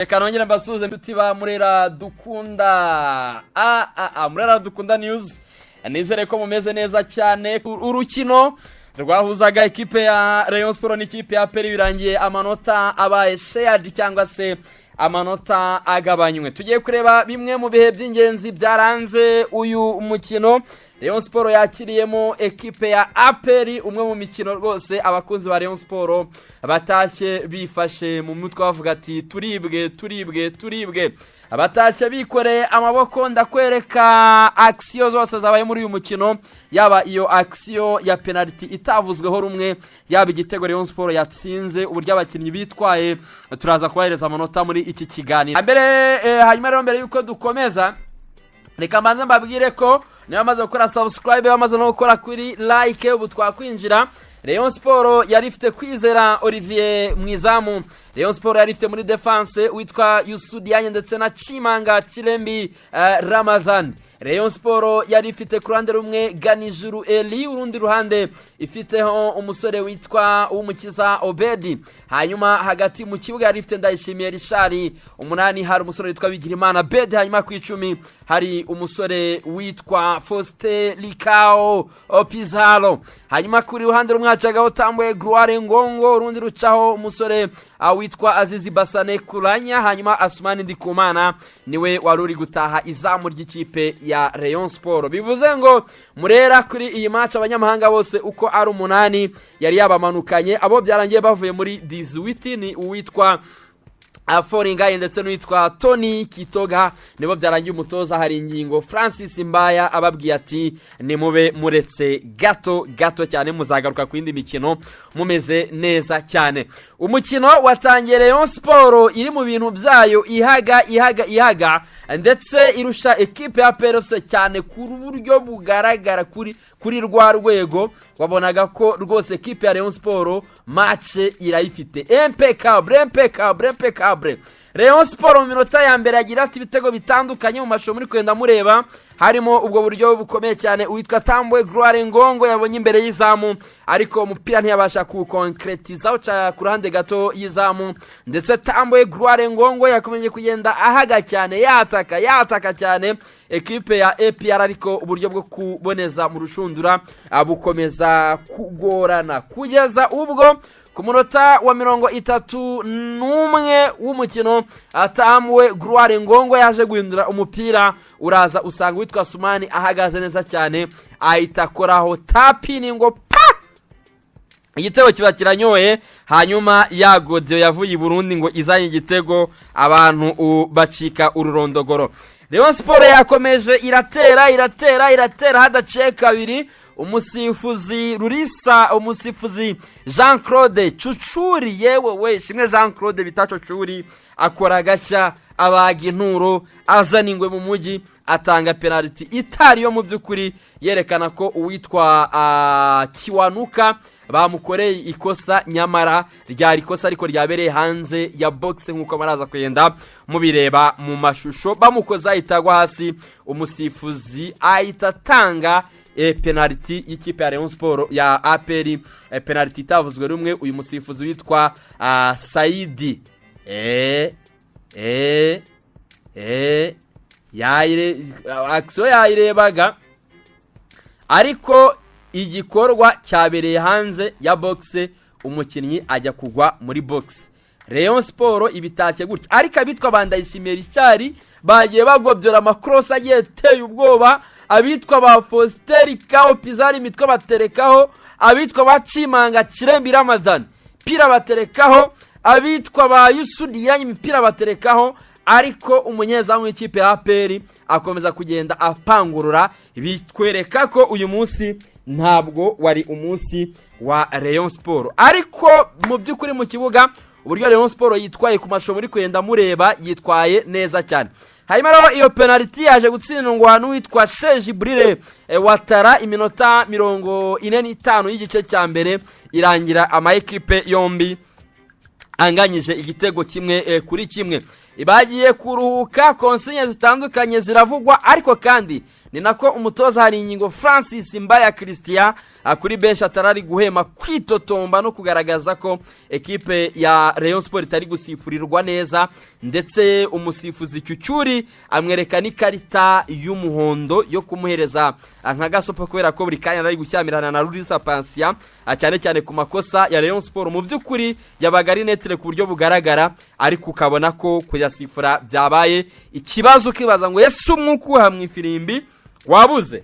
Reka nongere mbasuhuze, inshuti ba Murera Dukunda, a a a Murera Dukunda News. Nizere ko mumeze neza cyane. Urukino rwahuzaga ekipe ya Rayon Sport n'ikipe ya APR birangiye amanota abaye shared, cyangwa se amanota agabanywe. Tugiye kureba bimwe mu bihe by'ingenzi byaranze uyu mukino Rayon Sport yakiriyemo ekipe ya APR, umwe mu mikino rwose abakunzi ba Rayon Sport batashye bifashe mu mutwe, bavuga ati: "Turibwe, turibwe, turibwe." Abatashye bikoreye amaboko. Ndakwereka action zose zabaye muri uyu mukino, yaba iyo action ya penaliti itavuzweho rumwe, yaba igitego Rayon Sport yatsinze, uburyo abakinnyi bitwaye. Turaza kubahereza amanota muri iki kiganiro mbere. Hanyuma rero, mbere y'uko dukomeza, reka mbanze mbabwire ko niba bamaze gukora subscribe, bamaze no gukora kuri like, ubu twakwinjira. Rayon Sport yari ifite Kwizera Olivier mu izamu. Rayon Sport yari ifite muri defense witwa Youssou Diagne ndetse na Chimanga Chirembi Ramadhan. Rayon Sport yari ifite ku ruhande rumwe Ganijuru Eli, urundi ruhande ifiteho umusore witwa Uwumukiza Obedi. Hanyuma hagati mu kibuga yari ifite Ndayishimiye Richard, umunani hari umusore witwa Bigirimana Bedi, hanyuma ku 10 hari umusore witwa Faustin Likao Pizarro. Hanyuma kuri ruhande rumwe hacagaho Tambwe Gloire Ngongo, urundi rucaho umusore witwa Azizi Basane Kuranya. Hanyuma Asumani Ndikumana niwe wari uri gutaha izamu ry'ikipe ya Rayon Sport. Bivuze ngo Murera kuri iyi match abanyamahanga bose uko ari umunani yari yabamanukanye. Abo byarangiye bavuye muri 18 ni uwitwa Foringaye ndetse n'uwitwa Tony Kitoga, nibo byarangiye umutoza hari ingingo Francis Mbaya ababwiye ati: "Nimube muretse gato gato cyane, muzagaruka ku yindi mikino mumeze neza cyane." Umukino watangiye Rayon Sport iri mu bintu byayo, ihaga, ihaga, ihaga, ndetse irusha ekipe ya APR FC cyane ku buryo bugaragara. Kuri rwa rwego wabonaga ko rwose ekipe ya Rayon Sport match irayifite impeccable, impeccable, impeccable. Rayon Sport mu minota ya mbere yagira ati ibitego bitandukanye mu mashusho muri kwenda mureba, harimo ubwo buryo bukomeye cyane uwitwa Tambwe Gloire Ngongo yabonye imbere y'izamu, ariko umupira ntiyabasha kuwukonkretiza, uca ku ruhande gato y'izamu. Ndetse Tambwe Gloire Ngongo yakomeje kugenda ahaga cyane, yataka, yataka cyane ekipe ya APR, ariko uburyo bwo kuboneza mu rushundura bukomeza kugorana, kugeza ubwo ku munota wa 31 w'umukino Tambwe Gloire Ngongo yaje guhindura umupira, uraza usanga uwitwa Sumani ahagaze neza cyane, ahita akoraho tap-in ngo pa, igitego kiba kiranyoye. Hanyuma ya godiyo yavuye i Burundi ngo izanye igitego, abantu bacika ururondogoro. Rayon Sport yakomeje iratera, iratera, iratera, hadaciye kabiri umusifuzi Rurisa, umusifuzi Jean Claude Cucuri, yewe we, Shimwe Jean Claude bita Cucuri, akora agashya, abaga inturo, azana ingwe mu mujyi, atanga penaliti itari yo mu by'ukuri, yerekana ko uwitwa Kiwanuka bamukoreye ikosa, nyamara ryari ikosa ariko ryabereye hanze ya box, nk'uko baraza kugenda mubireba mu mashusho. Bamukoze ahita agwa hasi, umusifuzi ahita atanga penaliti y'ikipe ya Rayon Sport, ya APR, penaliti itavuzwe rumwe. Uyu musifuzi witwa Saidi yayire action yayirebaga, ariko igikorwa cyabereye hanze ya box, umukinnyi ajya kugwa muri box. Rayon Sport ibitashye gutya, ariko abitwa ba Ndayishimiye Richard bagiye bagobyora amakorosi agiye ateye ubwoba, abitwa ba Faustin Kawo Pizarro imitwe baterekaho, abitwa ba Cimanga Kirembi Ramadhan imipira baterekaho, abitwa ba Youssou Diagne imipira baterekaho, ariko umunyezamu w'ikipe ya APR akomeza kugenda apangurura. Bitwereka ko uyu munsi ntabwo wari umunsi wa Rayon Sport. Ariko mu by'ukuri mu kibuga, uburyo Rayon Sport yitwaye ku mashusho muri kugenda mureba, yitwaye neza cyane. Hanyuma rero iyo penaliti yaje gutsindwa n'uwitwa Sheji Burire Watara iminota 45 y'igice cya mbere irangira ama ekipe yombi anganyije igitego 1 kuri 1. Bagiye kuruhuka, consignes zitandukanye ziravugwa, ariko kandi ni nako umutoza Haringingo Francis Mbaya Christian kuri benshi atarari guhema kwitotomba no kugaragaza ko ekipe ya Rayon Sport itari gusifurirwa neza, ndetse umusifuzi Cyucyuri amwereka n'ikarita y'umuhondo yo kumuhereza nka gasopo, kubera ko buri kanya ari gushyamirana na Rurisa Pansiya, cyane cyane ku makosa ya Rayon Sport. Mu by'ukuri yabaga ari neutre ku buryo bugaragara, ariko ukabona ko kuyasifura byabaye ikibazo, ukibaza ngo ese umwuka uha mu ifirimbi wabuze?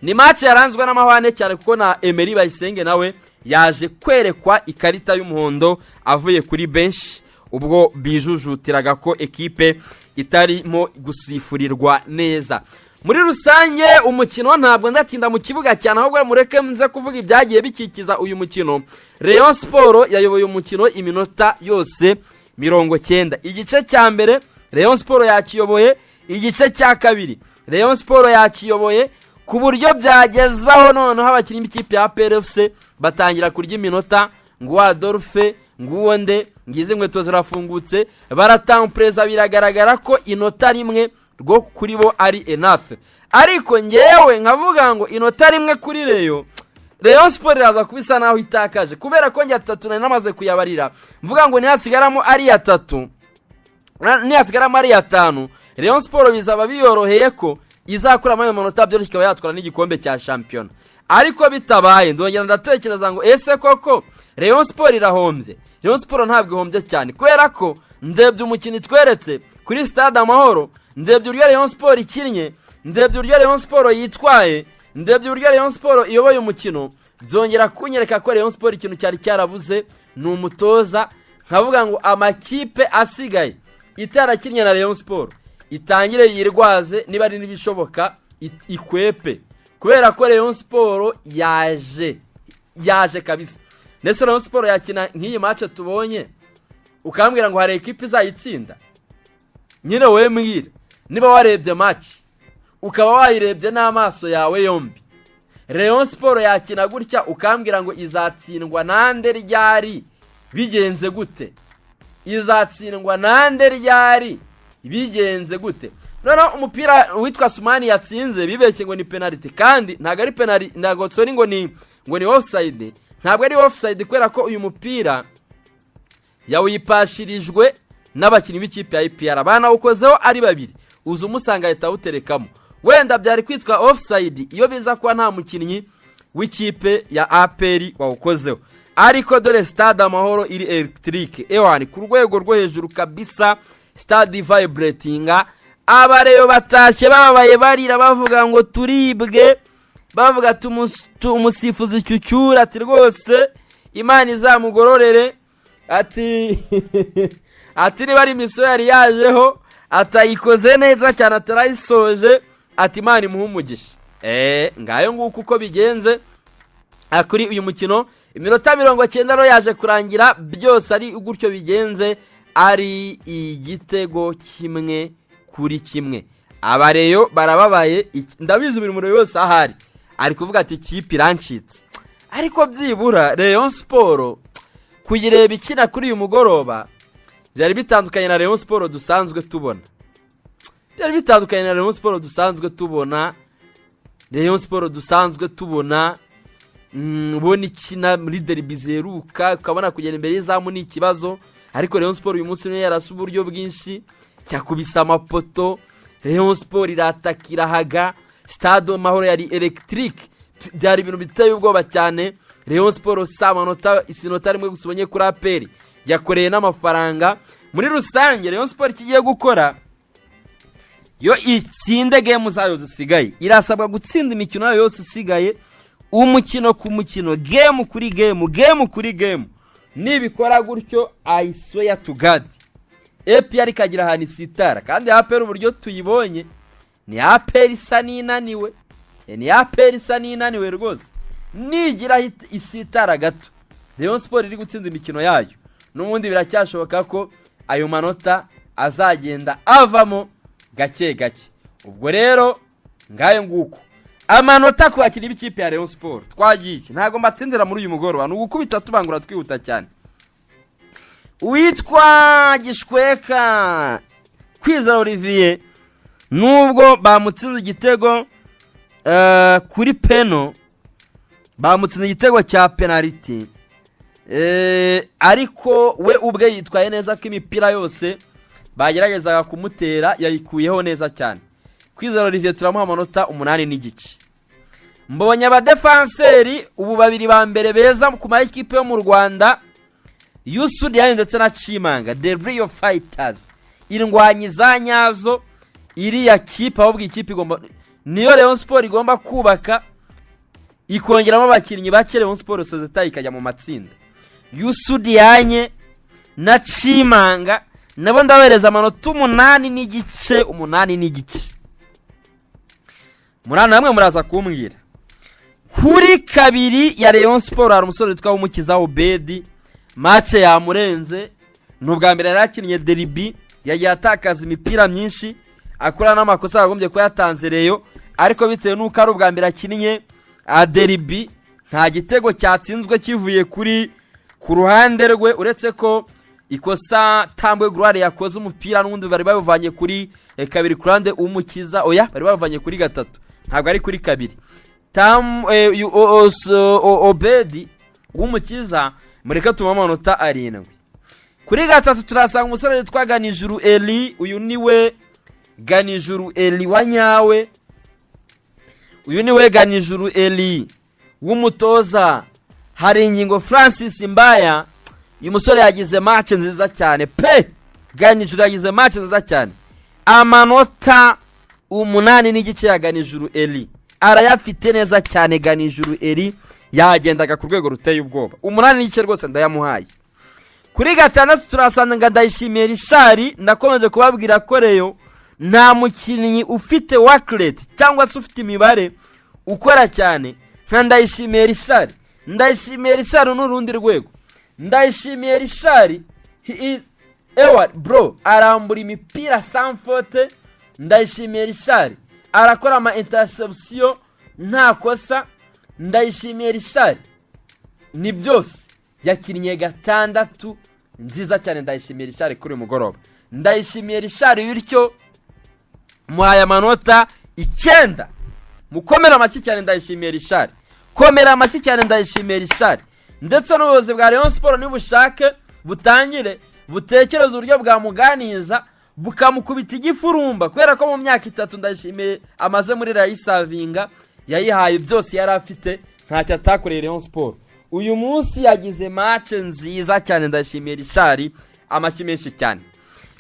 Ni match yaranzwe n'amahwane cyane, kuko na Emery Bayisenge nawe yaje kwerekwa ikarita y'umuhondo avuye kuri benshi, ubwo bijujutiraga ko ekipe itarimo gusifurirwa neza. Muri rusange umukino ntabwo ndatinda mu kibuga cyane, ahubwo mureke nze kuvuga ibyagiye bikikiza uyu mukino. Rayon Sport yayoboye umukino iminota yose 90. Igice cya mbere Rayon Sport yakiyoboye, igice cya kabiri Rayon Sport yakiyoboye, ku buryo byagezaho noneho abakinnyi b'ikipe ya APR FC batangira kurya iminota, ngo uwa Adolphe, nguwo nde, ngizi inkweto zirafungutse, baratampereza. Biragaragara ko inota rimwe rwo kuri bo ari enough, ariko ngewe nkavuga ngo inota rimwe kuri Rayon Sport iraza kuba isa naho itakaje, kubera ko njye atatu nari namaze kuyabarira, mvuga ngo ntihasigaramo ari atatu, nihasigaramo ari atanu, Rayon Sport bizaba biyoroheye ko izakuramo ayo manota byoroshye, ikaba yatwara n'igikombe cya shampiyona. Ariko bitabaye, ndongera ndatekereza ngo ese koko Rayon Sport irahombye? Rayon Sport ntabwo ihombye cyane, kubera ko ndebye umukino itweretse kuri Stade Amahoro, ndebye uburyo Rayon Sport ikinnye, ndebye uburyo Rayon Sport yitwaye, ndebye uburyo Rayon Sport iyoboye umukino, byongera kunyereka ko Rayon Sport ikintu cyari cyarabuze ni umutoza. Nkavuga ngo amakipe asigaye itarakinnye na Rayon Sport itangire yirwaze, niba ari n'ibishoboka ikwepe, kubera ko Rayon Sport yaje, yaje kabisa. Ndetse Rayon Sport yakina nk'iyi match tubonye, ukambwira ngo hari ekipe izayitsinda? Nyine wowe mbwira, niba warebye match, ukaba wayirebye n'amaso yawe yombi, Rayon Sport yakina gutya ukambwira ngo izatsindwa nande, ryari, bigenze gute? Izatsindwa nande, ryari, bigenze gute? Noneho umupira witwa Sumani yatsinze, bibeshye ngo ni penaliti, kandi ntabwo ari penaliti, ntabwo, sorry, ngo ni offside. Ntabwo ari offside, kubera ko uyu mupira yawuyipashirijwe n'abakinnyi b'ikipe ya APR, banawukozeho ari babiri, uza umusanga ahita awuterekamo. Wenda byari kwitwa offside iyo biza kuba nta mukinnyi w'ikipe ya APR wawukozeho. Ariko dore Stade Amahoro iri électrique, ewani, ku rwego rwo hejuru kabisa, stade vibratinga. Abareyo batashye bababaye, barira, bavuga ngo turibwe, bavuga ati umusifuzi Cyucyura, ati rwose Imana izamugororere, ati niba ari mission yari yajeho atayikoze neza cyane, atarayisoje, ati Imana imuhe umugisha. Ngayo nguko uko bigenze. Kuri uyu mukino iminota 90 rero yaje kurangira byose ari gutyo bigenze, ari igitego 1-1. Abareyo barababaye, ndabizi buri muntu wese ahari ari kuvuga ati ikipe irancitse. Ariko byibura Rayon Sport kuyireba ikina kuri uyu mugoroba byari bitandukanye na Rayon Sport dusanzwe tubona, byari bitandukanye na Rayon Sport dusanzwe tubona. Rayon Sport dusanzwe tubona, ubona ikina muri derby ziheruka, ukabona kugera imbere y'izamu ni ikibazo. Ariko Rayon Sport uyu munsi niyo yarasa uburyo bwinshi, yakubise amapoto. Rayon Sport irataka, irahaga. Stade Amahoro yari électrique, byari ibintu biteye ubwoba cyane. Rayon Sport si amanota, isinota rimwe gusa ubonye kuri APR, yakoreye n'amafaranga. Muri rusange Rayon Sport ikigiye gukora, yo itsinde game zayo zisigaye. Irasabwa gutsinda imikino yayo yose isigaye, umukino ku mukino, game kuri game, game kuri game. Nibikora gutyo, I swear to God, APR ikagira ahantu isitara. Kandi APR uburyo tuyibonye ni APR isa n'inaniwe, ni APR isa n'inaniwe rwose. Nigira aho isitara gato, Rayon Sport iri gutsinda imikino yayo, n'ubundi biracyashoboka ko ayo manota azagenda avamo gake gake. Ubwo rero ngayo nguko amanota ku bakinnyi b'ikipe ya Rayon Sport. Twagiye iki, ntabwo mbatsindira muri uyu mugoroba, ni ugukubita tubangura twihuta cyane. Uwitwa Gishweka Kwizera Olivier, nubwo bamutsinze igitego kuri peno, bamutsinze igitego cya penaliti, ariko we ubwe yitwaye neza, ko imipira yose bageragezaga kumutera yayikuyeho neza cyane. Kwizera Olivier turamuha amanota 8.5. Mbonye abadefanseri ubu babiri ba mbere beza ku ma ekipe yo mu Rwanda, Youssou Diagne ndetse na Chimanga, the real fighters, indwanyi za nyazo. Iriya kipe, ahubwo ikipe igomba, niyo Rayon Sport igomba kubaka, ikongeramo abakinnyi bake, Rayon Sport sozeta ikajya mu matsinda. Youssou Diagne na Chimanga nabo ndabahereza amanota 8.5, 8.5. Muri namwe muraza kumbwira. Kuri kabiri ya Rayon Sport hari umusore witwa Umukiza Obedi. Match yamurenze, ni ubwa mbere yari akinnye derby, yagiye atakaza imipira myinshi, akora n'amakosa yagombye kuba yatanze Rayon, ariko bitewe n'uko ari ubwa mbere akinnye derby, nta gitego cyatsinzwe kivuye ku ruhande rwe, uretse ko ikosa Tambwe Gloire yakoze, umupira n'ubundi bari bawuvanye kuri kabiri ku ruhande Umukiza, oya, bari bawuvanye kuri gatatu, ntabwo ari kuri kabiri. Tam Obedi w'Umukiza, mureke tumuhe amanota 7. Kuri gatatu turasanga umusore witwa Ganijuru Eli. Uyu niwe Ganijuru Eli wa nyawe, uyu niwe Ganijuru Eli w'umutoza Haringingo Francis Mbaya. Uyu musore yagize match nziza cyane pe. Ganijuru yagize match nziza cyane, amanota 8.5 ya Ganijuru Eli arayafite neza cyane. Ganijuru Eli yagendaga ku rwego ruteye ubwoba, 8.5 rwose ndayamuhaye. Kuri gatandatu turasanga Ndayishimiye Richard. Nakomeje kubabwira ko Rayon nta mukinnyi ufite work rate cyangwa se ufite imibare ukora cyane nka Ndayishimiye Richard. Ndayishimiye Richard ni urundi rwego. Ndayishimiye Richard, he is ewa bro, arambura imipira sans faute. Ndayishimiye Richard arakora ama interception nta kosa. Ndayishimiye Richard ni byose, yakinnye gatandatu nziza cyane. Ndayishimiye Richard kuri uyu mugoroba, Ndayishimiye Richard bityo muhaye amanota 9. Mukomere amashyi cyane Ndayishimiye Richard, komera amashyi cyane Ndayishimiye Richard. Ndetse n'ubuyobozi bwa Rayon Sport nibushake butangire butekereze uburyo bwamuganiza, bukamukubita igifurumba, kubera ko mu myaka 3 Ndayishimiye amaze muri rayisavinga, yayihaye byose yari afite, ntacyo atakoreye Rayon Sport. Uyu munsi yagize match nziza cyane Ndayishimiye Richard, amashyi menshi cyane.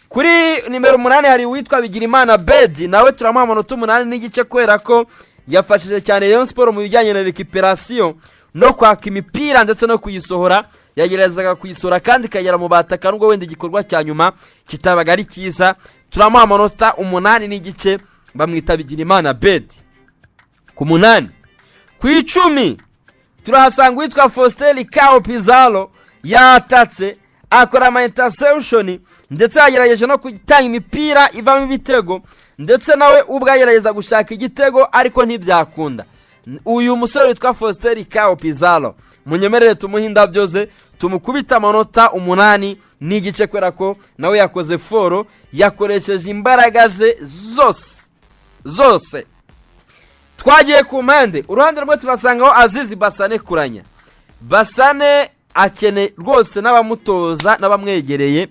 Kuri nimero 8 hari uwitwa Bigirimana Bedi, nawe turamuha amanota 8.5 kubera ko yafashije cyane Rayon Sport mu bijyanye na récupération no kwaka imipira ndetse no kuyisohora. Yageragezaga kuyisohora kandi ikagera mu bataka, nubwo wenda igikorwa cya nyuma kitabaga ari cyiza. Turamuha amanota 8.5, bamwita Bigirimana Bedi ku 8. Ku 10 turahasanga uwitwa Faustin Kao Pizarro. Yatatse, akora ama interception, ndetse yagerageje no gutanga imipira ivamo ibitego, ndetse nawe ubwo agerageza gushaka igitego ariko ntibyakunda. Uyu musore witwa Faustin Kao Pizarro, munyemerere tumuhe indabyo ze, tumukubite amanota 8.5, kubera ko nawe yakoze effort, yakoresheje imbaraga ze zose zose. Twagiye ku mpande. Uruhande rumwe turasangaho Azizi Basane Kuranya. Basane akeneye rwose n'abamutoza n'abamwegereye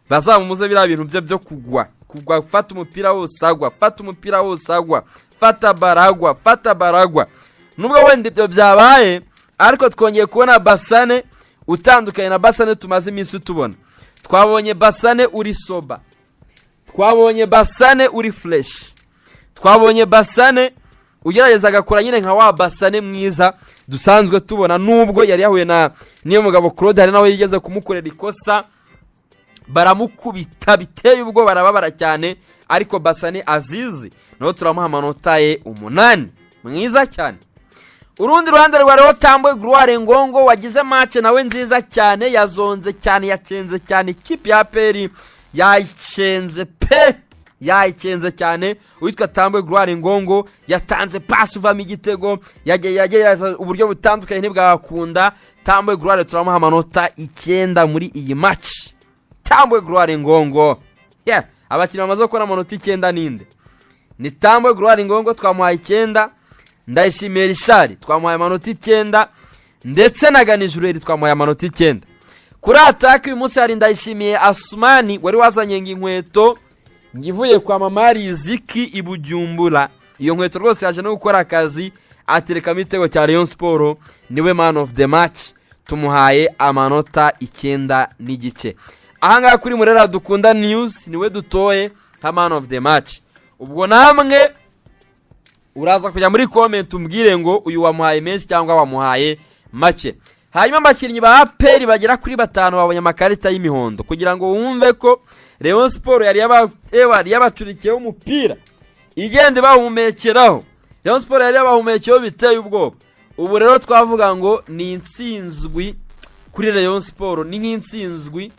bazamumuze biriya bintu bye byo kugwa, kugwa, fata umupira wose agwa, fata umupira wose agwa, fata baragwa, fata baragwa. Nubwo wenda ibyo byabaye, ariko twongeye kubona Basane utandukanye na Basane tumaze iminsi tubona. Twabonye Basane uri sober, twabonye Basane uri fresh, twabonye Basane ugerageza agakora nyine nka wa Basane mwiza dusanzwe tubona. Nubwo yari yahuye na niyo mugabo Claude, hari nawe yigeze kumukorera ikosa baramukubita biteye ubwo, barababara cyane, ariko Basane Azizi nawe turamuha amanota ye 8, mwiza cyane. Urundi ruhande rwa Tambwe Gloire Ngongo wagize match nawe nziza cyane, yazonze cyane, yacenze cyane ikipe ya APR, yayicenze pe, yayicenze cyane. Uwitwa Tambwe Gloire Ngongo yatanze pasi uvamo igitego, yagerageza uburyo butandukanye ntibwakunda. Tambwe Gloire turamuha amanota 9 muri iyi match. Tambwe Gloire Ngongo. Yeah, abakinnyi bamaze gukora amanota 9 ninde? Ni Tambwe Gloire Ngongo, twamuhaye 9. Ndayishimiye Richard twamuhaye amanota 9, ndetse na Ganijureri twamuhaye amanota 9. Kuri attaque uyu munsi hari Ndayishimiye Asumani wari wazanye ngo inkweto ngo ivuye kwa Mama Riziki i Bujumbura. Iyo nkweto rwose yaje no gukora akazi, aterekamo igitego cya Rayon Sport, niwe man of the match, tumuhaye amanota 9.5. Ahangaha kuri Murera Dukunda News niwe dutoye nka man of the match. Ubwo namwe uraza kujya muri comment umbwire ngo uyu wamuhaye menshi cyangwa wamuhaye make. Hanyuma abakinnyi ba APR bagera kuri batanu babonye amakarita y'imihondo, kugira ngo wumve ko Rayon Sport yari yabacurikiyeho umupira, igenda ibahumekeraho. Rayon Sport yari yabahumekeyeho biteye ubwoba. Ubu rero twavuga ngo ni intsinzwi kuri Rayon Sport, ni nk'intsinzwi.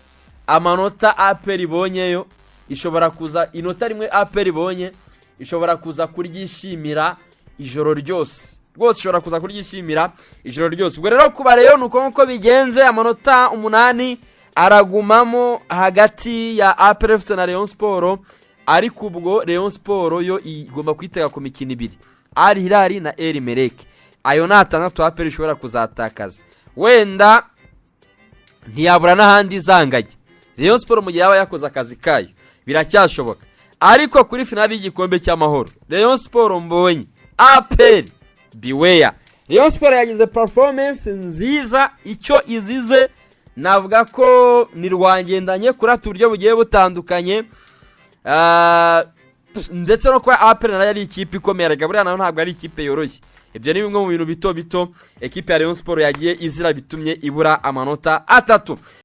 Amanota APR ibonyeyo ishobora kuza, inota rimwe APR ibonye ishobora kuza kuryishimira ijoro ryose, rwose ishobora kuza kuryishimira ijoro ryose. Ubwo rero kuba rero ni uko nguko bigenze, amanota 8 aragumamo hagati ya APR FC na Rayon Sport. Ariko ubwo Rayon Sport yo igomba kwitega ku mikino ibiri, Al Hilal na El Merreikh. Ayo ni 6 APR ishobora kuzatakaza. Wenda ntiyabura n'ahandi izangajya Rayon Sport mu gihe yaba yakoze akazi kayo, biracyashoboka. Ariko kuri finali y'igikombe cy'Amahoro, Rayon Sport mbonye, APR beware. Rayon Sport yagize performance nziza. Icyo izize navuga ko ni rwangendanye kurata uburyo bugiye butandukanye. Ndetse no kuba APR nayo ari ikipe ikomeye. Erega buriya nayo ntabwo ari ikipe yoroshye. Ibyo ni bimwe mu bintu bito bito ekipe ya Rayon Sport yagiye izira bitumye ibura amanota 3.